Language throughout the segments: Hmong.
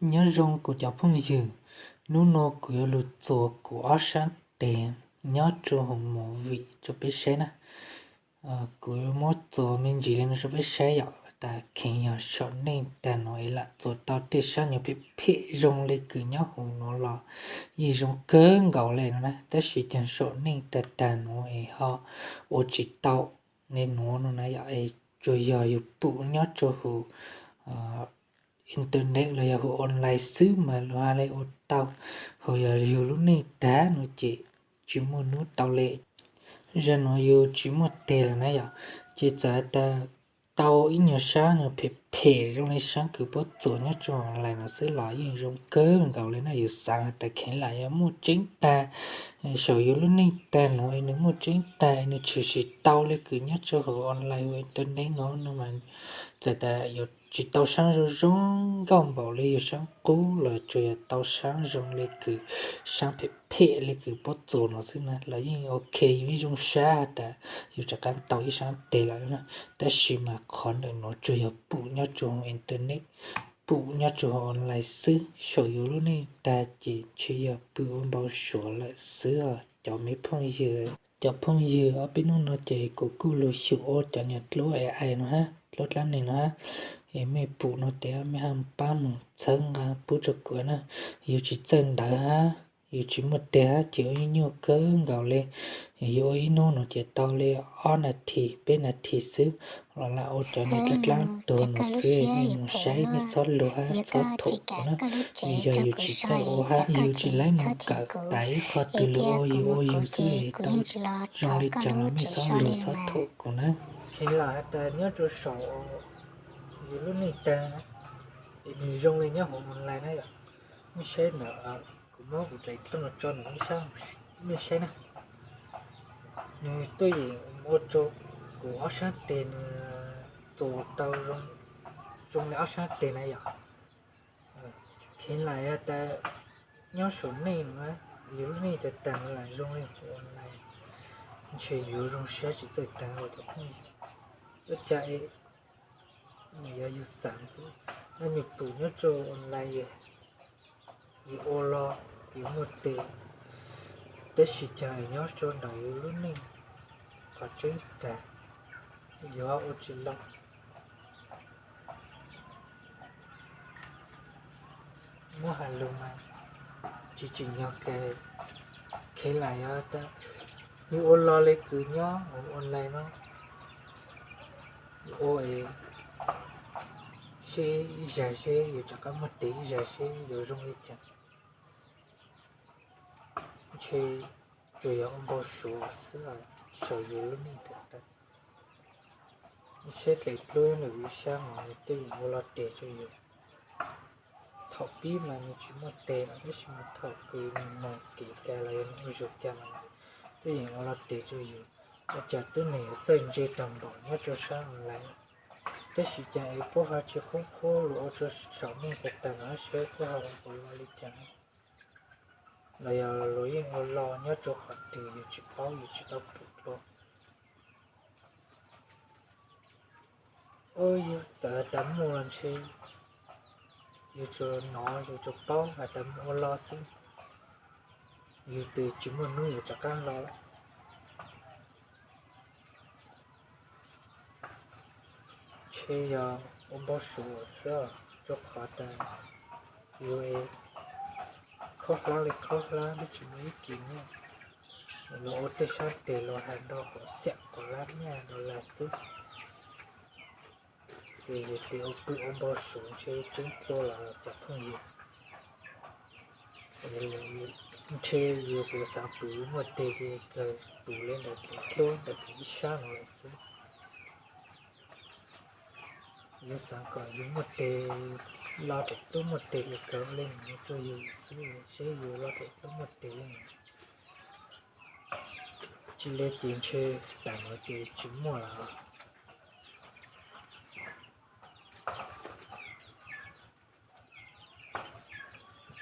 Nyob zoo kuv cov phooj ywg, hnub no kuv yuav lug txuas kuv ob sab tes nyob rua huv movie rua peb saib na. Kuv muab txuas me ntsis le nuav rua peb saib yom, tas kheev yog saum neej taag nuav es lam txuas tau tej sab nyuas phem phem zoo le kws nyob huv nuav los yeej zoo kawg nkaus le no na, tab sis caag saum neej taag taag nuav es ho ua tsis tau le nuav no na yom, es tsuas yog yug pum nyob rua huv internet los yog huv online xwb mas lug ha le ua tau, ho yog yug lub neej taag nuav ces tsis muaj nub tau le. Zag nuav yug tsis muaj teg lawm na yom, ces txawm tas tau ib nyuas sab nyuas phem phem zoo le sab kws puab txuas nyob rua online nuav xwb los yeej zoo kawg nkaus le na. Yug xaav has tas kheev lam yog muaj tseeb taag saum yug lub neej taag nuav es nwg muaj tseeb taag es nwg tshwm sim tau le kws nyob rua huv online huv internet no no mas txawm tas yuav tsis tau sab zoo zoo nkauj npaum le yug sab qub los tsuas yog tau sab zoo le kws sab phem phem le kws puab txuas nuav xwb na los yeej ok, yug yeej zoo sab has tas yug rov qab tau ib sab teg lawm na. Tab sis mas qhov ntawm nuav tsuas yog pum nyob rua huv internet, pum nyob rua huv online xwb, saum yug lub neej taag ces ntshe yog pw ua npau suav lawm xwb os cov me phooj ywg. Cov phooj ywg, ob peb hnub no ces kuv kuj lug xyum ua cov nyuas dluab AI no hab dluab dlaab neeg no hab, es mej pum no tes mej hab pab moog txhawb nqa pub rua kuv na. Yug tsis txawj ntawv hab yug tsis muaj teg hab ces ua nyuaj nyuaj kawg nkaus le. Yug ua ib hnub no ces tau le ob nas this peb nas this xwb los lam ua cov nyuas dlaab dlaab tuag no xwb, mej moog saib mej txhob lug hab txhob thuam kuv na. Yog yug tsis txawj ua hab yug tsis laib moog kawm tas ib qho twg lug ua, yug ua yug xwb, tau zoo le caag los mej txhob lug txhob thuam kuv na. Kheev lam has tas nyob rua saum yug lub neej taag es nwg zoo le nyob huv online na yom. Mej saib ntawm, kuv muab kuv daim dluab no tso ntawm mej saib na. Nwg tuaj yeem ua rua kuv ob sab teg nwg txuas tau zoo le ob sab teg na yom. Kheev lam has tas nyob saum neej nuav, yug lub neej taag taag nuav lam zoo le huv online, ntshe yug zoo sab tsis txawj taag ua cov phooj ywg. Ua cas es yog yug xaav xwb, nwg pum nyob rua online yug ua los yug muaj teg, tab sis caag nyob rua ntawm yug lub neej qhov tseeb taag yug ua tsis lug. Muab has lug mas tsis tsim nyog kheev lam yog tas yug ua los le kws nyob huv online no, yug ua es seb ib zag seb yug rov qab muaj teg ib zag seb yuav zoo le caag. Ntshe tsuas yog ua npau suav xwb saum yug lub neej taag taag. Saib daim dluab ntawm yug sab mas nwg tuaj yeem ua los teg rua yug. Thaum pib mas nwg tsis muaj teg los tab sis mas thaum kws nwg moog kev kag los yog nwg ua zug kag los tuaj yeem ua los teg rua yug. Ua cas tub neeg yuav txawj ntse taag npaum nyob rua sab online, tab sis caag es puab ho tsis qhuab qhuab lug ua rua saum neej taag taag no seb puab ho ua los le caag, los yog luag yeej ua los nyob rua qhov twg yug tsis paub yug tsis tau pum dlua. Yug txawm has tas muaj los ntshe yug tsuas nov yug tsuas paub has tas muaj ua los xwb, yug tes tsis muaj nub yuav rov qab los lawm. Ntshe yog ua npau suav xwb, rua qhov tas yug khaub hlab li khaub hlab twb tsis muaj ib kis nub, luag ua tej sab teg luag has nrog quav xiam quav lab nyaj dollar xwb. Ces yug tes ua pw ua npau suav ntshe tseeb dlua los cov phooj ywg. Ntshe yug xav pum yug muaj teg ces kawg pum le ntawm daim dluab ntawm ib sab no lawm xwb. Yug xav kom yug muaj teg, los daim dluab muaj teg ces kawg ua le nuav rua yug xwb, seb yug los daim dluab muaj teg le nuav. Tsis le ces ntshe tas nuav ces tsis muaj lawm.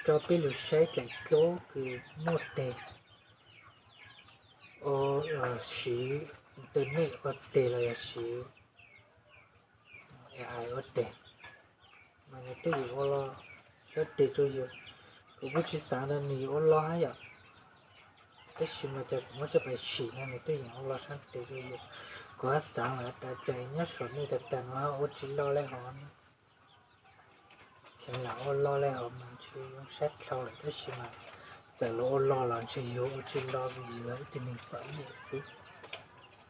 Rua peb lug saib daim dluab kws muaj teg, ua, siv internet ua teg los yog siv AI ua teg, mas nwg twb yeem ua los sab tes rau yus. Kuv kuj tsis xaav tas nws yuav ua lo hab yom, tab sis mas cas kuv muab coj pais sim na nws twb yeem ua lo sab tes rau yus. Kuv hab xaav lawm tas cas nyob saum nej tag tag no ua tsis lo le hov ne. Kheev lam ua lo le hov mas ntshe zoo sab dhau lawm tab sis mas txawm luag ua lo los ntshe yus ua tsis lo vim yus yog ib tug neeg txom nyem xwb.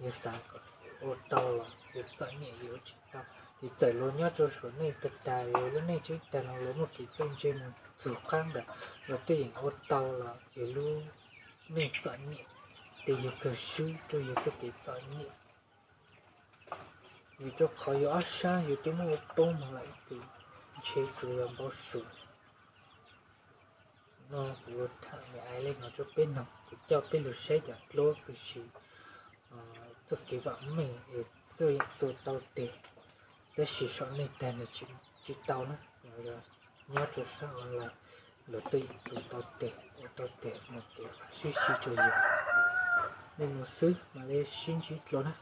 Yus xav kom ua tau los yus txom nyem yus ua tsis tau. Ces txawm luag nyob rau saum nej tag tag, luag lub neej tseeb tag no luag muaj kev txawj ntse mus txug qab ntawd, luag twb yeem ua tau los yus lub neej txom nyem, ces yus kawg swb rau yus txoj kev txom nyem. Vim rau qhov yus ob sab yus twb muab ua poob mus lawm ib tug, ntshe tsuas yog npau suav. No kuv tham me ais le no rau peb noog, kuv coj peb lug saib cov dluab kws siv txoj kev vam meej es txawj yeem txuas tau tes, tab sis saum nej tag nws tsis tau na. Nyob rau sab online, luag twb yeem txuas tau tes, ua tau tes mus kev fab sib sib rau yus. Nej mus xwb mam li sib ntsib dlua na.